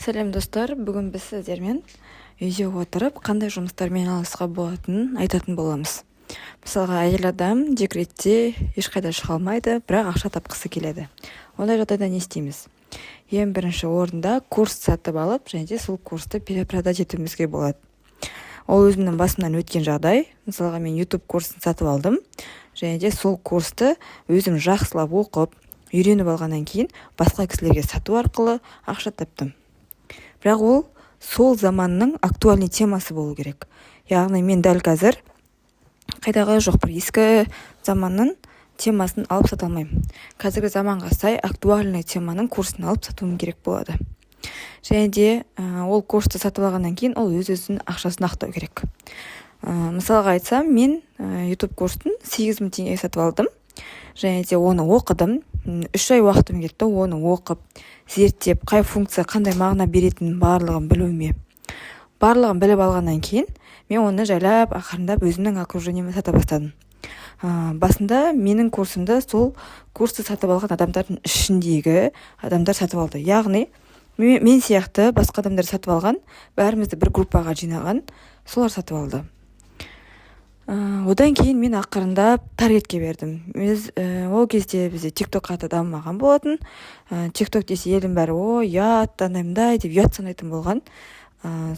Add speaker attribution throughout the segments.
Speaker 1: Сәлем, достар! Бүгін біз сіздермен үйде отырып қандай жұмыстармен айналысуға болатынын айтатын боламыз. Мысалға, әйел адам декретте, ешқайда шыға алмайды, бірақ ақша тапқысы келеді. Ондай жағдайда не істейміз? Ең бірінші орында курс сатып алып және де сол курсты перепродать етуімізге болады. Ол өзімнің басымнан өткен жағдай. Мысалға, мен YouTube курсын сатып алдым және де сол курсты өзім жақсылап оқып, үйреніп алғаннан кейін басқа кісілерге сату арқылы ақша таптым. Бірақ ол сол заманның актуальный темасы болу керек. Яғни мен дәл қазір қайдағы жоқ бір ескі заманның темасын алып сата алмаймын. Қазіргі заманға сай актуальный теманың курсын алып сатуым керек болады. Және де ол курсты сатып алғаннан кейін ол өз өзінің ақшасын ақтау керек. Мысалға айтсам, мен YouTube курсын 8000 теңгеге сатып алдым және де оны оқыдым. 3 ай уақытым кетті оны оқып, зерттеп, қай функция қандай мағына беретінін барлығын білуіме. Барлығын біліп алғаннан кейін мен оны жайлап, ақырындап өзімнің окружение ме сата бастадым. Басында менің курсымды сол курсты сатып алған адамдардың ішіндегі адамдар сатып алды. Яғни мен сияқты басқа адамдар сатып алған, бәрімізді бір группаға жинаған, солар сатып алды. Одан кейін мен ақырындап таргетке бердім. Біз ол кезде бізде Тик Ток қатты дамымаған болатын. Тик Ток десе, елдің бәрі «Ой, ұят, андай мындай» деп ұят санайтын болған.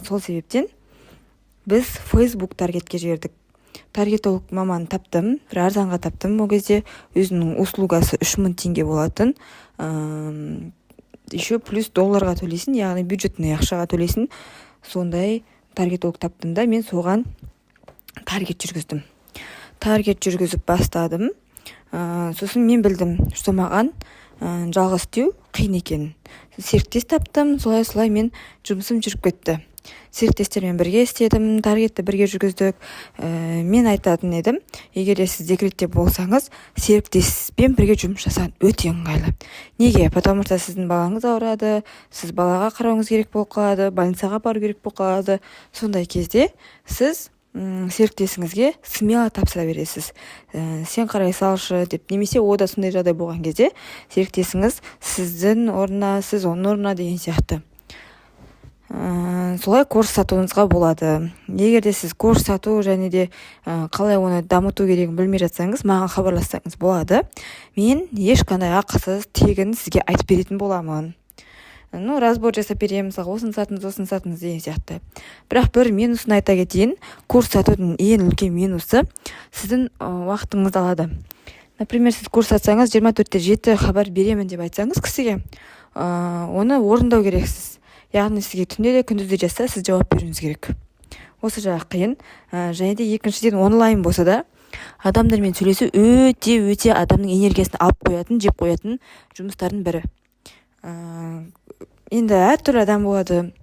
Speaker 1: Сол себептен біз Фейсбук таргетке жібердік. Таргетолог маман таптым, бір арзанға таптым. Ол кезде өзінің услуга сы 3000 теңге болатын, еще плюс долларға төлейсің, яғни бюджетный ақшаға төлейсің. Сондай таргетолог таптым да, мен соған таргет жүргіздім. Таргет жүргізіп бастадым. Сосын мен білдім, что маған жалғыз істеу қиын екенін. Серіктес таптым. Солай, солай мен жұмысым жүріп кетті. Серіктестермен бірге істедім, таргетті бірге жүргіздік. Мен айтатын едім, егер де сіз декретте болсаңыз, серіктеспен бірге жұмыс жасаған өте ыңғайлы. Неге? Потому что сіздің балаңыз ауырады, сіз балаға қарауыңыз керек болып қалады, больницаға бару керек болып қалады. Сондай кезде сіз серіктесіңізге смело тапсыра бересіз, «Сен қарай салшы» деп. Немесе о да сондай жағдай болған кезде серіктесіңіз сіздің орнына, сіз оның орнына деген сияқты. Солай курс сатуыңызға болады. Егер де сіз курс сату және де қалай оны дамыту керегін білмей жатсаңыз, маған хабарлассаңыз болады. Мен ешқандай ақысыз, тегін сізге айтып беретін боламын. Ну, разбор жасап беремін, мысалға, осыны сатыңыз, осыны сатыңыз деген сияқты. Бірақ бір минусын айта кетейін. Курс сатудың ең үлкен минусы – сіздің уақытыңызды алады. Например, сіз курс сатсаңыз, 24-те 7 хабар беремін деп айтсаңыз кісіге, оны орындау керексіз. Яғни сізге түнде де, күндіз де жазса, сіз жауап беруіңіз керек. Осы жағы қиын. Және де екіншіден, онлайн болса да, адамдармен сөйлесу өте, өте адамның энергиясын алып қоятын, жеп қоятын жұмыстардың бірі. Енді әртүрлі адам болады: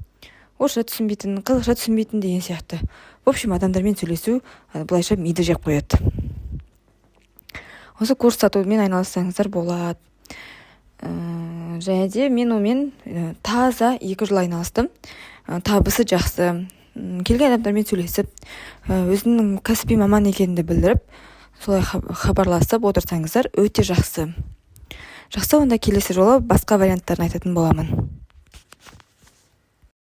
Speaker 1: орысша түсінбейтін, қазақша түсінбейтін деген сияқты. В общем, адамдармен сөйлесу былайша миды жеп қояды. Осы курс сатумен айналыссаңыздар болады. Және де мен онымен таза 2 жыл айналыстым. Табысы жақсы. Келген адамдармен сөйлесіп, өзімнің кәсіби маман екенімді білдіріп, солай хабарласып отырсаңыздар, өте жақсы. Жақсы, онда келесі жолы басқа варианттарын айтатын боламын.